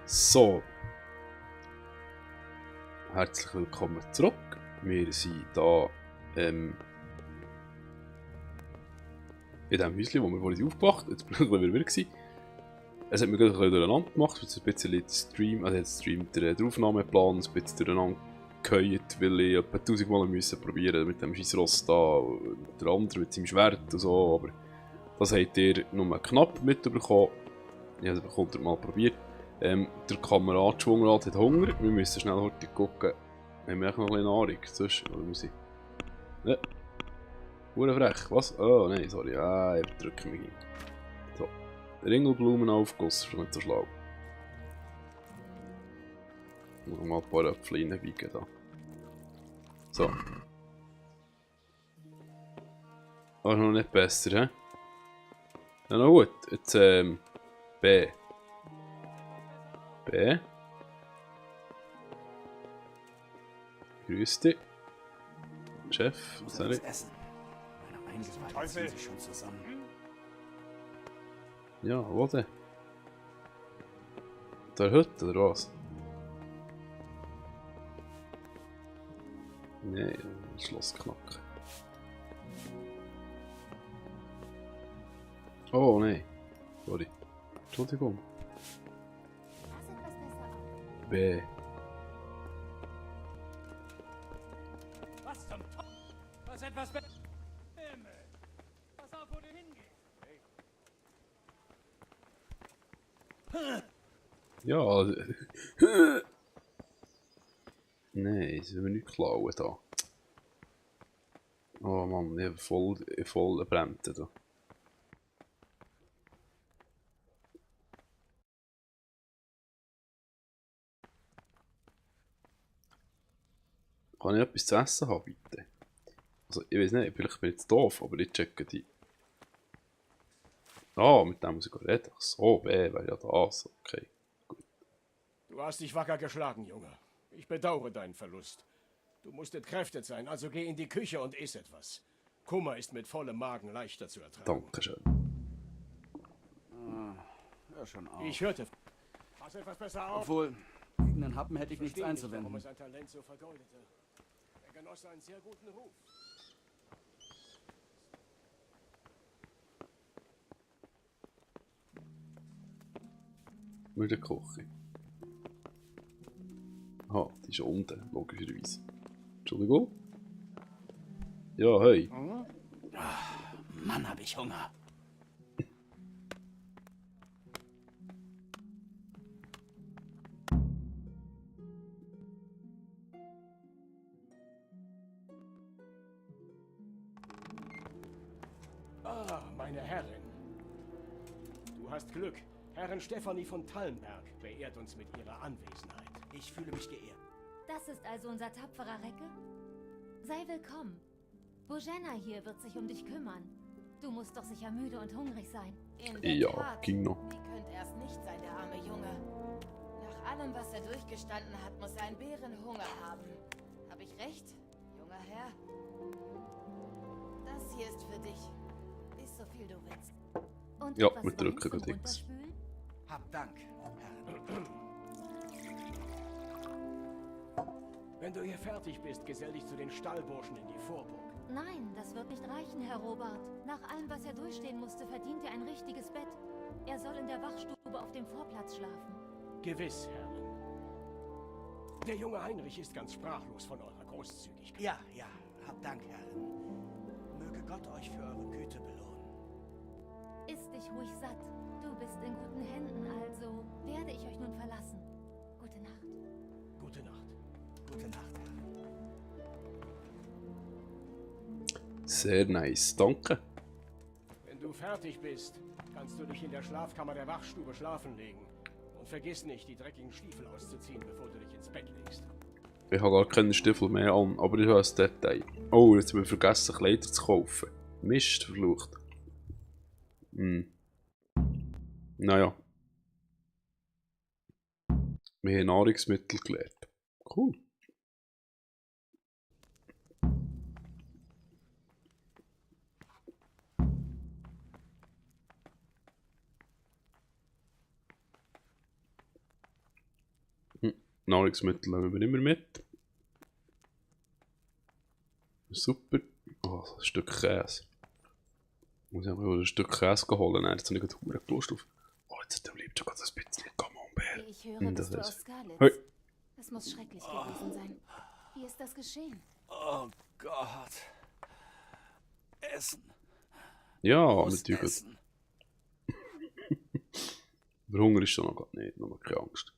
So. Herzlich willkommen zurück. Wir sind hier in diesem Häuschen, wo wir vorhin aufgewacht haben. Jetzt bin ich wieder gewesen. Es hat mir gerade ein bisschen durcheinander gemacht, weil es ein bisschen den Stream, also jetzt streamt der Aufnahmeplan ein bisschen durcheinander geheult, weil ich etwa 1000 Mal müssen probieren mit dem Scheissross da, und der andere mit seinem Schwert und so, aber das habt ihr nur knapp mitbekommen. Ich habe es 100 Mal probiert. Der Kamerad Schwungrad hat Hunger, wir müssen schnell heute gucken, haben wir noch ein bisschen Nahrung, sonst, oder muss ich... Ne? Frech, was? Oh nein, sorry, ich drücke mich hin. So, Ringelblumenaufguss ist nicht so schlau. Noch mal ein paar Äpfel reinbiegen da. So. Aber noch nicht besser, hä? Ja, na gut, jetzt B. B. Grüß dich. Chef, was soll ich? Teufel! Schon zusammen. Ja, wo denn? Der Hütte, oder was? Nee, Schloss knacken. Oh nein. Sorry. Entschuldigung. B. Was zum Teufel? Was etwas be... Himmel! Pass auf, wo du hingehst! Ja. Nein, sie will nicht klauen da. Oh Mann, ich habe voll Bremse da. Kann ich etwas zu essen haben, bitte? Also, ich weiß nicht, vielleicht bin ich jetzt doof, aber ich checke die. Ah, mit dem muss ich reden. Ach so, B wäre ja das. Okay. Du hast dich wacker geschlagen, Junge. Ich bedauere deinen Verlust. Du musst entkräftet sein, also geh in die Küche und iss etwas. Kummer ist mit vollem Magen leichter zu ertragen. Dankeschön. Hör schon auf. Ich hörte... Pass etwas besser auf. Obwohl, gegen den Happen hätte ich nichts Verstehe nicht, warum einzuwenden. er sein Talent so vergeudete. Er genoss einen sehr guten Ruf. Mit der Küche. Ah, die ist unten, logischerweise. Entschuldigung? Ja, hey. Mann, hab ich Hunger. Ah, meine Herrin. Du hast Glück. Herrin Stefanie von Tallenberg beehrt uns mit ihrer Anwesenheit. Ich fühle mich geehrt. Das ist also unser tapferer Recke? Sei willkommen. Bojana hier wird sich um dich kümmern. Du musst doch sicher müde und hungrig sein. In der Ja, Tat. ging noch. Wie könnte er es nicht sein, der arme Junge? Nach allem, was er durchgestanden hat, muss er einen Bärenhunger haben. Hab ich recht, junger Herr? Das hier ist für dich. Iss so viel du willst. Und Ja, etwas mit Wein Drücken zum geht nix. Runterspülen? Hab Dank, Herren. Wenn du hier fertig bist, gesell dich zu den Stallburschen in die Vorburg. Nein, das wird nicht reichen, Herr Robert. Nach allem, was er durchstehen musste, verdient er ein richtiges Bett. Er soll in der Wachstube auf dem Vorplatz schlafen. Gewiss, Herrin. Der junge Heinrich ist ganz sprachlos von eurer Großzügigkeit. Ja, hab Dank, Herren. Möge Gott euch für eure Güte belohnen. Iss dich ruhig satt. Du bist in guten Händen, also werde ich euch nun verlassen. Gute Nacht. Gute Nacht. Gute Nacht, Herren. Sehr nice, danke. Wenn du fertig bist, kannst du dich in der Schlafkammer der Wachstube schlafen legen. Und vergiss nicht, die dreckigen Stiefel auszuziehen, bevor du dich ins Bett legst. Ich habe gar keine Stiefel mehr an, aber ich habe ein Detail. Oh, jetzt habe ich vergessen, Kleider zu kaufen. Mist, verflucht. Naja. Wir haben Nahrungsmittel gelernt. Cool. Nahrungsmittel nehmen wir immer mit. Super. Oh, ein Stück Käse. Muss ich einfach ein Stück Käse holen. Nein, jetzt habe ich gerade Lust auf. Oh, jetzt hat der Lieb schon gerade ein bisschen Camembert. Ich höre, Das bist du ist- aus Skalitz. Hey. Es muss schrecklich gewesen sein. Wie ist das geschehen? Oh Gott. Essen. Ja, Muss natürlich. essen. Der Hunger ist schon noch gar nicht, noch keine Angst.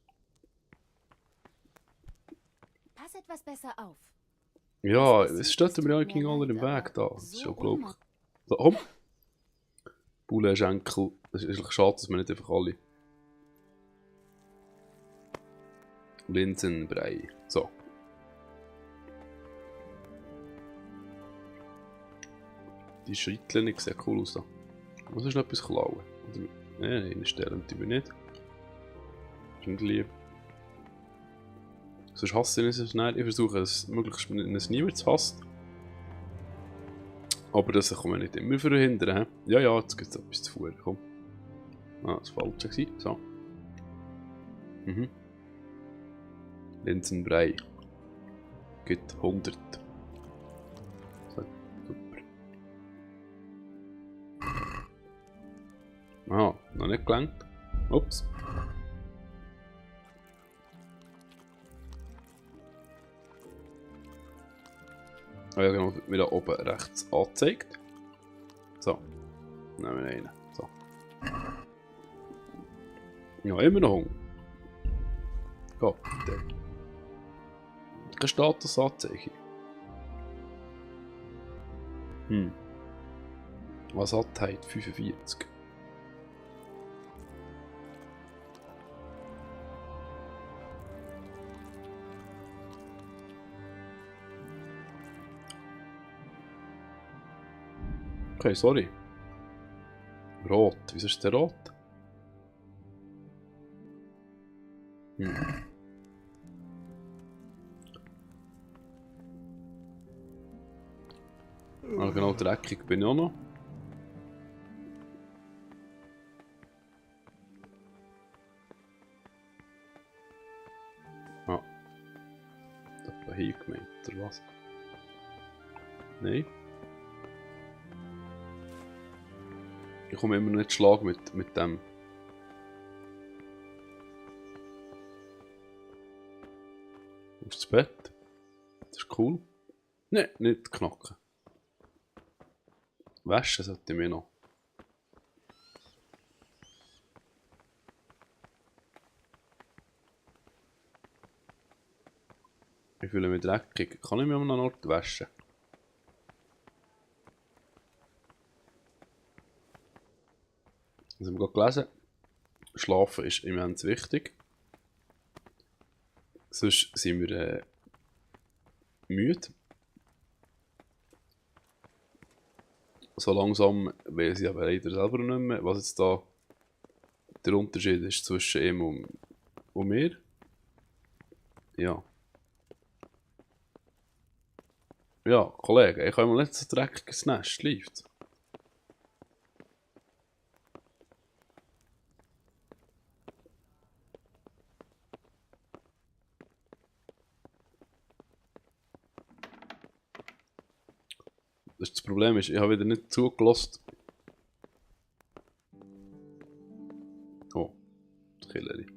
Pass etwas besser auf. Ja, Was es passiert, steht mir ja tut mir gegen alle im leid, Weg da. aber Das ist so unglaublich. So, komm. Poulet-Schenkel. Es ist eigentlich schade, dass wir nicht einfach alle. Linsenbrei. So. Die Schrittchen sehen cool aus da. Muss ich noch etwas klauen? Nein, stellen die wir nicht. Ist nicht lieb. Sonst hasse ich es nicht. Ich versuche es möglichst niemand zu hassen. Aber das kann man nicht immer verhindern. He? Ja, jetzt gibt es etwas zu fuhren. Komm. Ah, das war falsch gewesen. So. Mhm. Linsenbrei. Gibt 100. So, super. Ah, noch nicht gelangt. Ups. Ah ja, genau, wird mir da oben rechts angezeigt. So. Nehmen wir einen. So. Ja, immer noch Hunger. Gott, der. Keine Statusanzeige. Was hat heute 45? Okay, sorry. Rot. Wieso ist der rot? Ah, genau, dreckig bin ich auch noch. Ah. Das war hier gemeint, oder was? Nein. Ich komme immer noch nicht Schlag mit dem. Aufs Bett. Das ist cool. Nein, nicht knacken. Waschen sollte ich mir noch. Ich fühle mich dreckig. Kann ich mich an einem Ort waschen? Also, wir haben gerade gelesen, Schlafen ist immens wichtig. Sonst sind wir müde. So langsam weiß ich aber leider selber nicht mehr, was jetzt da der Unterschied ist zwischen ihm und mir. Ja. Ja, Kollege, ich habe mal nicht so dreckiges Nest, läuft's? Das Problem ist, ich habe wieder nicht zugelassen. Oh, das Killery.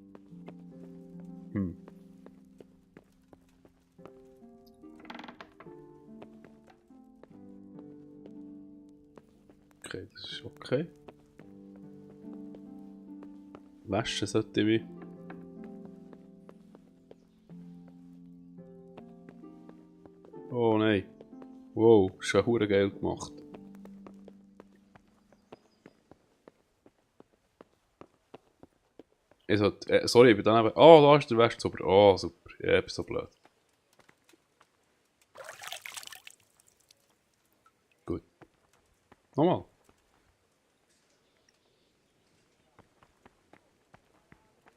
Okay, das ist okay. Waschen sollte ich mich. Oh nein. Wow, schon hure geil gemacht. Ich sollte, sorry, ich bin dann eben. Oh, da ist der Wäsch super. Oh, super. Ja, ich bin so blöd. Gut. Nochmal.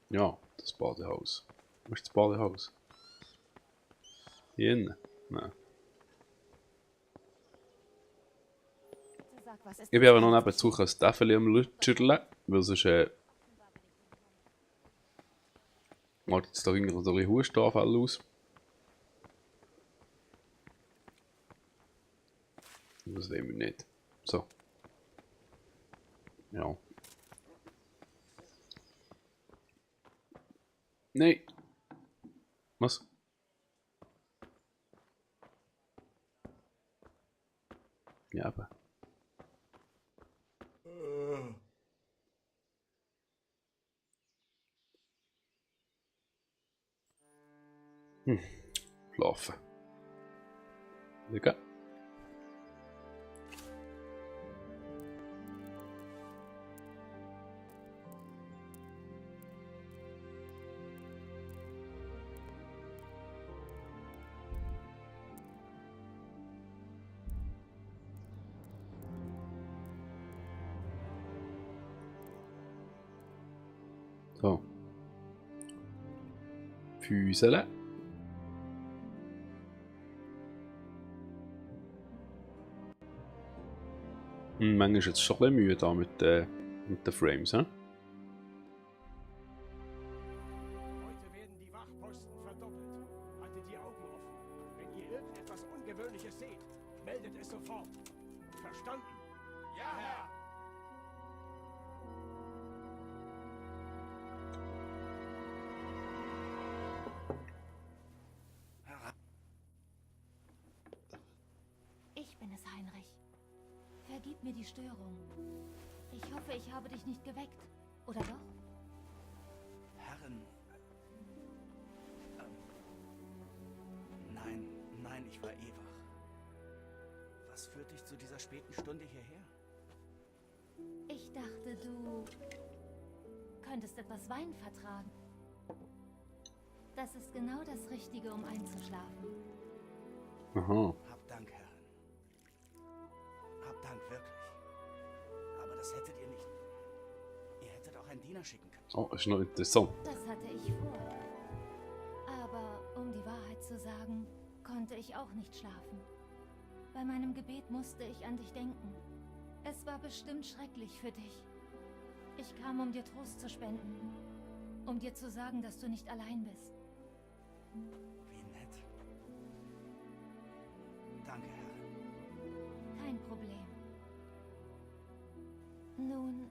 Ja, das Badehaus. Wo ist das Badehaus? Hier innen? Nein. Sag, was ist Ich bin aber noch nebenzu ein Staffeli am Lütscherle, weil sonst Macht jetzt da irgendwie so ein bisschen Hustenanfälle aus. Das wollen wir nicht. So. Ja. Nein. Was? Ja, eben. Schlafen. Liegen. So. Füßele. Manchmal ist es schon ein bisschen Mühe da mit den Frames, hä? Heute werden die Wachposten verdoppelt. Haltet die Augen offen. Wenn ihr irgendetwas Ungewöhnliches seht, meldet es sofort. Verstanden? Ja, Herr! Ich bin es, Heinrich. Vergib mir die Störung. Ich hoffe, ich habe dich nicht geweckt. Oder doch? Herren. Nein, nein, ich war eh wach. Was führt dich zu dieser späten Stunde hierher? Ich dachte, du könntest etwas Wein vertragen. Das ist genau das Richtige, um einzuschlafen. Aha. Hab Dank, Herren. Hab Dank, wirklich. Aber das hättet ihr nicht. Ihr hättet auch einen Diener schicken können. Oh, ist noch interessant. Das hatte ich vor. Aber um die Wahrheit zu sagen, konnte ich auch nicht schlafen. Bei meinem Gebet musste ich an dich denken. Es war bestimmt schrecklich für dich. Ich kam, um dir Trost zu spenden. Um dir zu sagen, dass du nicht allein bist. Wie nett. Danke, Herren. Kein Problem. Nun,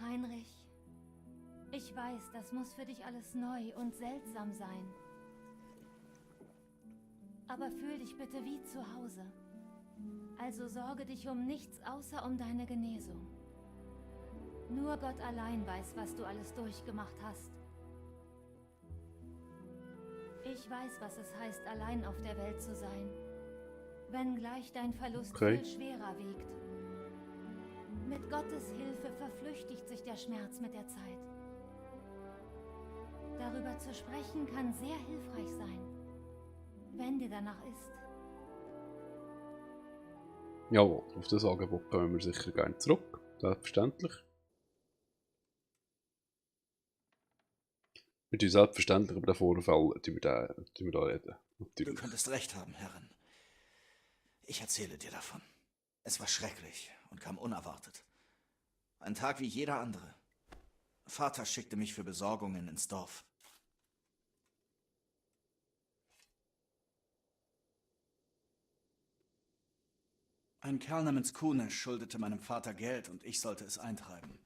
Heinrich, ich weiß, das muss für dich alles neu und seltsam sein. Aber fühl dich bitte wie zu Hause. Also sorge dich um nichts außer um deine Genesung. Nur Gott allein weiß, was du alles durchgemacht hast. Ich weiß, was es heißt, allein auf der Welt zu sein. Wenngleich dein Verlust viel schwerer wiegt. Mit Gottes Hilfe verflüchtigt sich der Schmerz mit der Zeit. Darüber zu sprechen kann sehr hilfreich sein, wenn dir danach ist. Jawohl, auf das Angebot kommen wir sicher gerne zurück. Selbstverständlich. Wir tun selbstverständlich über den Vorfall tun wir da reden. Du Natürlich. könntest recht haben, Herren. Ich erzähle dir davon. Es war schrecklich und kam unerwartet. Ein Tag wie jeder andere. Vater schickte mich für Besorgungen ins Dorf. Ein Kerl namens Kunesch schuldete meinem Vater Geld und ich sollte es eintreiben.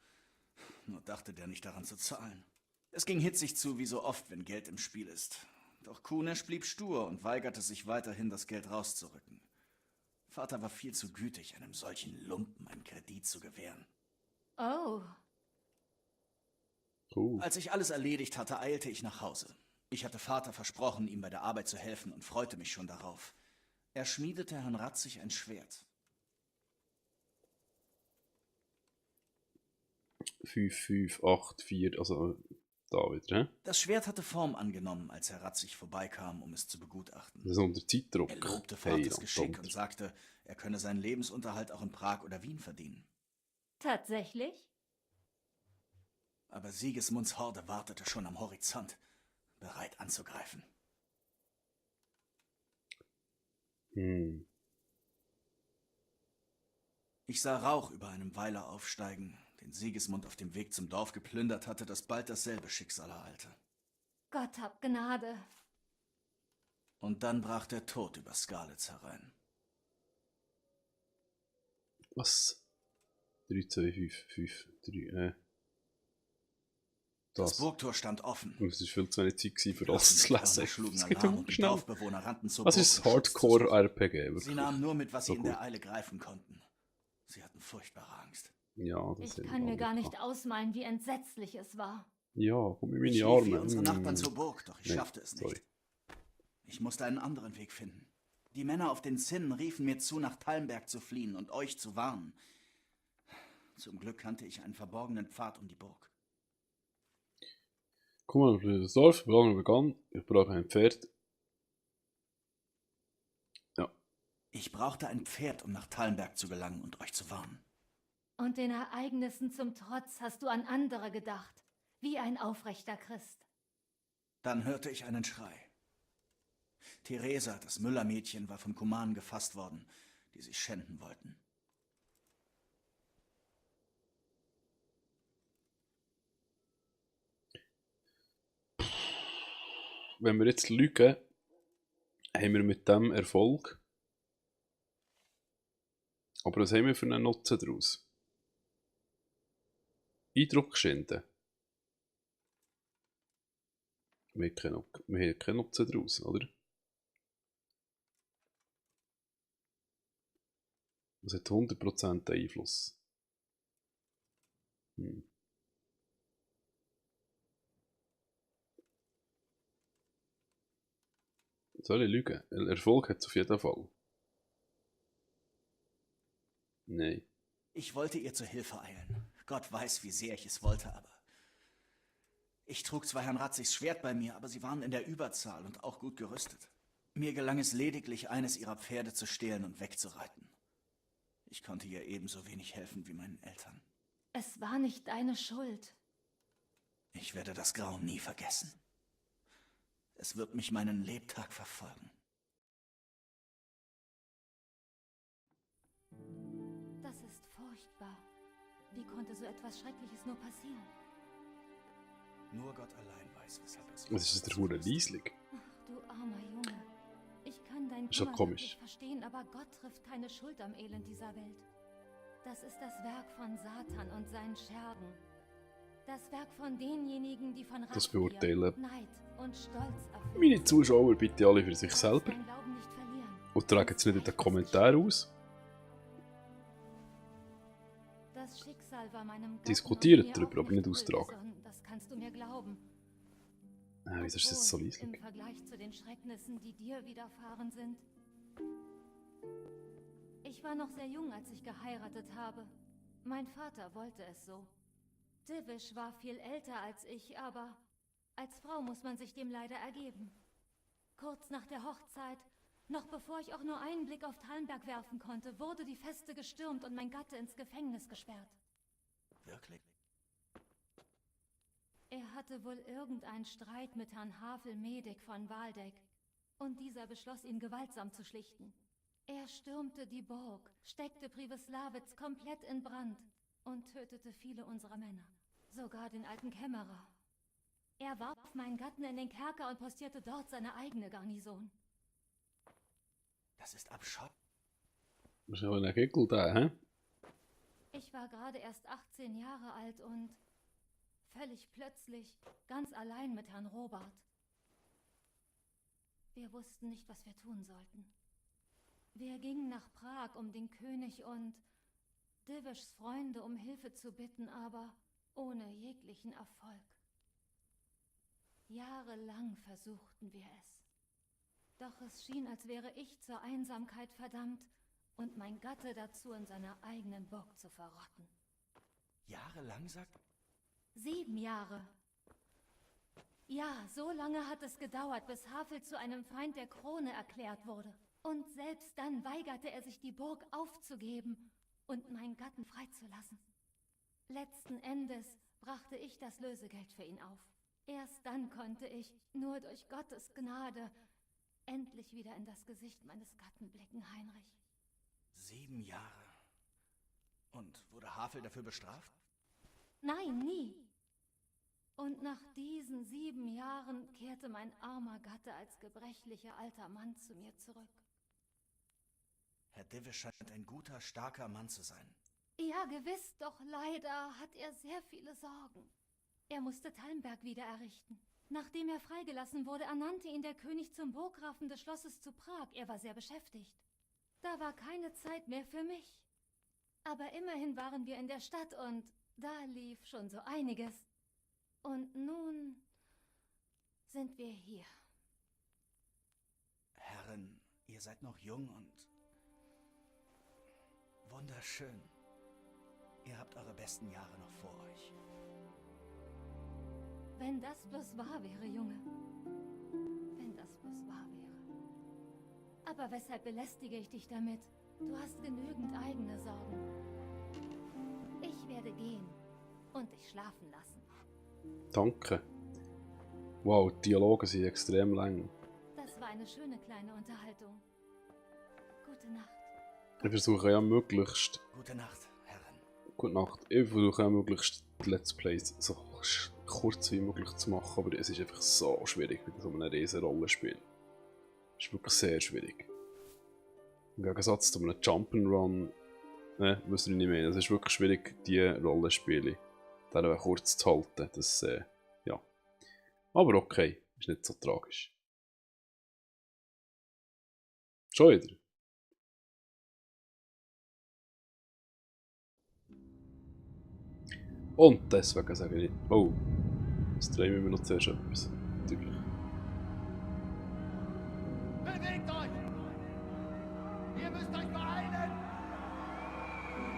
Nur dachte der nicht daran zu zahlen. Es ging hitzig zu, wie so oft, wenn Geld im Spiel ist. Doch Kunesch blieb stur und weigerte sich weiterhin, das Geld rauszurücken. Vater war viel zu gütig, einem solchen Lumpen einen Kredit zu gewähren. Oh, Als ich alles erledigt hatte, eilte ich nach Hause. Ich hatte Vater versprochen, ihm bei der Arbeit zu helfen und freute mich schon darauf. Er schmiedete Herrn Ratzig ein Schwert. 5, 5, 8, 4, also da wieder, hä? Das Schwert hatte Form angenommen, als Herr Ratzig vorbeikam, um es zu begutachten. Das ist unter Zeitdruck. Er lobte Hey, Vaters Geschick verdammt. und sagte, er könne seinen Lebensunterhalt auch in Prag oder Wien verdienen. tatsächlich? Aber Sigismunds Horde wartete schon am Horizont, bereit anzugreifen. Ich sah Rauch über einem Weiler aufsteigen, den Sigismund auf dem Weg zum Dorf geplündert hatte, das bald dasselbe Schicksal ereilte. Gott hab Gnade. Und dann brach der Tod über Skalitz herein. Was? 3, 2, 5, 5, 3, Das Das. Burgtor stand offen. Es war viel zu wenig Zeit gewesen, für das zu lesen. Schlugen Es geht Alarm um und die schnell. Dorfbewohner rannten zur Was Burg, ist um Schutz zu suchen. Hardcore-RPG? Sie Wirklich? nahmen nur mit, was sie So in der gut. Eile greifen konnten. Sie hatten furchtbare Angst. Ja, das Ich haben kann wir mir gar alle nicht ausmalen, wie entsetzlich es war. gehabt. Ja, komm in Ich meine lief wie Arme. unsere Nachbarn zur Burg, doch ich Nee, schaffte es sorry. nicht. Ich musste einen anderen Weg finden. Die Männer auf den Zinnen riefen mir zu, nach Talmberg zu fliehen und euch zu warnen. Zum Glück kannte ich einen verborgenen Pfad um die Burg. Komm mal durch das Dorf, wir begann. Ich brauche ein Pferd. Ja, Ich brauchte ein Pferd, um nach Talmberg zu gelangen und euch zu warnen. Und den Ereignissen zum Trotz hast du an andere gedacht, wie ein aufrechter Christ. Dann hörte ich einen Schrei. Theresa, das Müllermädchen, war von Kumanen gefasst worden, die sich schänden wollten. wenn wir jetzt lügen, haben wir mit dem Erfolg. Aber was haben wir für einen Nutzen daraus? Eindruck schinden. Wir haben keinen Nutzen daraus, oder? Das hat 100% Einfluss. Soll ich lügen? Erfolg hat es auf jeden Fall. Nein. Ich wollte ihr zur Hilfe eilen. Gott weiß, wie sehr ich es wollte, aber... Ich trug zwar Herrn Ratzigs Schwert bei mir, aber sie waren in der Überzahl und auch gut gerüstet. Mir gelang es lediglich, eines ihrer Pferde zu stehlen und wegzureiten. Ich konnte ihr ebenso wenig helfen wie meinen Eltern. Es war nicht deine Schuld. Ich werde das Grauen nie vergessen. Es wird mich meinen Lebtag verfolgen. Das ist furchtbar. Wie konnte so etwas Schreckliches nur passieren? Nur Gott allein weiß, weshalb es... Was ist der Hure Lieslig? Ach, du armer Junge. Ich kann dein Ist doch Kummer komisch. wirklich verstehen, aber Gott trifft keine Schuld am Elend dieser Welt. Das ist das Werk von Satan und seinen Schergen. Das Werk von denjenigen, die von Das Rachegier, beurteilen Neid und Stolz erfüllt meine sind. Zuschauer bitte alle für sich Du darfst selber deinen Glauben nicht verlieren. und tragen es nicht in den Kommentaren aus. Das Schicksal war meinem Gatten Diskutiert und mir darüber, auch aber nicht nicht austragen. wohlgesonnen, das kannst du mir glauben. Ah, wieso ist das so Obwohl, leislich? im Vergleich zu den Schrecknissen, die dir widerfahren sind. Ich war noch sehr jung, als ich geheiratet habe. Mein Vater wollte es so. Divish war viel älter als ich, aber als Frau muss man sich dem leider ergeben. Kurz nach der Hochzeit, noch bevor ich auch nur einen Blick auf Talmberg werfen konnte, wurde die Feste gestürmt und mein Gatte ins Gefängnis gesperrt. Wirklich? Er hatte wohl irgendeinen Streit mit Herrn Havel-Medik von Waldeck und dieser beschloss, ihn gewaltsam zu schlichten. Er stürmte die Burg, steckte Privislawitz komplett in Brand und tötete viele unserer Männer, sogar den alten Kämmerer. Er warf meinen Gatten in den Kerker und postierte dort seine eigene Garnison. Das ist abscheulich. Das ist ja ein Gegel da, hä? Ich war gerade erst 18 Jahre alt und völlig plötzlich ganz allein mit Herrn Robert. Wir wussten nicht, was wir tun sollten. Wir gingen nach Prag, um den König und Divishs Freunde um Hilfe zu bitten, aber ohne jeglichen Erfolg. Jahrelang versuchten wir es. Doch es schien, als wäre ich zur Einsamkeit verdammt und mein Gatte dazu, in seiner eigenen Burg zu verrotten. Jahrelang, sagt... 7 Jahre. Ja, so lange hat es gedauert, bis Havel zu einem Feind der Krone erklärt wurde. Und selbst dann weigerte er sich, die Burg aufzugeben und meinen Gatten freizulassen. Letzten Endes brachte ich das Lösegeld für ihn auf. Erst dann konnte ich, nur durch Gottes Gnade, endlich wieder in das Gesicht meines Gatten blicken, Heinrich. 7 Jahre. Und wurde Havel dafür bestraft? Nein, nie. Und nach diesen 7 Jahren kehrte mein armer Gatte als gebrechlicher alter Mann zu mir zurück. Herr Divish scheint ein guter, starker Mann zu sein. Ja, gewiss, doch leider hat er sehr viele Sorgen. Er musste Talmberg wieder errichten. Nachdem er freigelassen wurde, ernannte ihn der König zum Burggrafen des Schlosses zu Prag. Er war sehr beschäftigt. Da war keine Zeit mehr für mich. Aber immerhin waren wir in der Stadt und da lief schon so einiges. Und nun sind wir hier. Herrin, ihr seid noch jung und wunderschön. Ihr habt eure besten Jahre noch vor euch. Wenn das bloß wahr wäre, Junge. Wenn das bloß wahr wäre. Aber weshalb belästige ich dich damit? Du hast genügend eigene Sorgen. Ich werde gehen und dich schlafen lassen. Danke. Wow, die Dialoge sind extrem lang. Das war eine schöne kleine Unterhaltung. Gute Nacht. Ich versuche ja möglichst... Gute Nacht, Herrin. Gute Nacht. Ich versuche ja möglichst die Let's Plays so kurz wie möglich zu machen, aber es ist einfach so schwierig mit so einem riesen Rollenspiel. Es ist wirklich sehr schwierig. Im Gegensatz zu einem Jump'n'Run, ne, was ich nicht meine. Es ist wirklich schwierig, die Rollenspiele dann kurz zu halten. Das, ja. Aber okay, ist nicht so tragisch. Schon wieder. Und deswegen sage ich, oh, jetzt drehen wir noch zuerst etwas. Natürlich. Bewegt euch! Ihr müsst euch beeilen!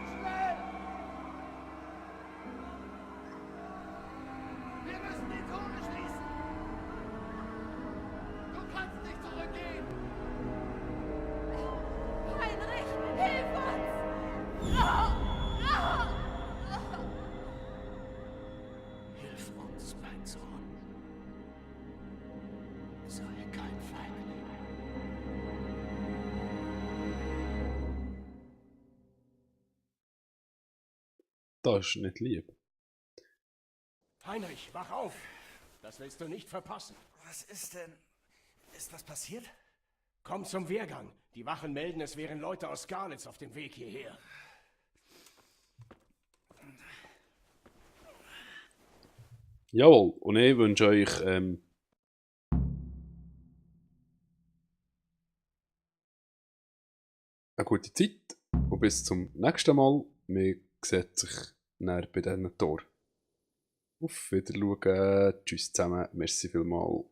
Schnell! Wir müssen die Tore schließen! Du kannst nicht zurückgehen! Heinrich, hilf uns! Hilf uns, mein Sohn. Sei kein Feigling. Das ist nicht lieb. Heinrich, wach auf! Das willst du nicht verpassen. Was ist denn? Ist was passiert? Komm zum Wehrgang. Die Wachen melden, es wären Leute aus Garlitz auf dem Weg hierher. Jawohl, und ich wünsche euch eine gute Zeit und bis zum nächsten Mal. Wir sehen sich näher bei diesen Tor. Auf Wiedersehen, tschüss zusammen, merci vielmals.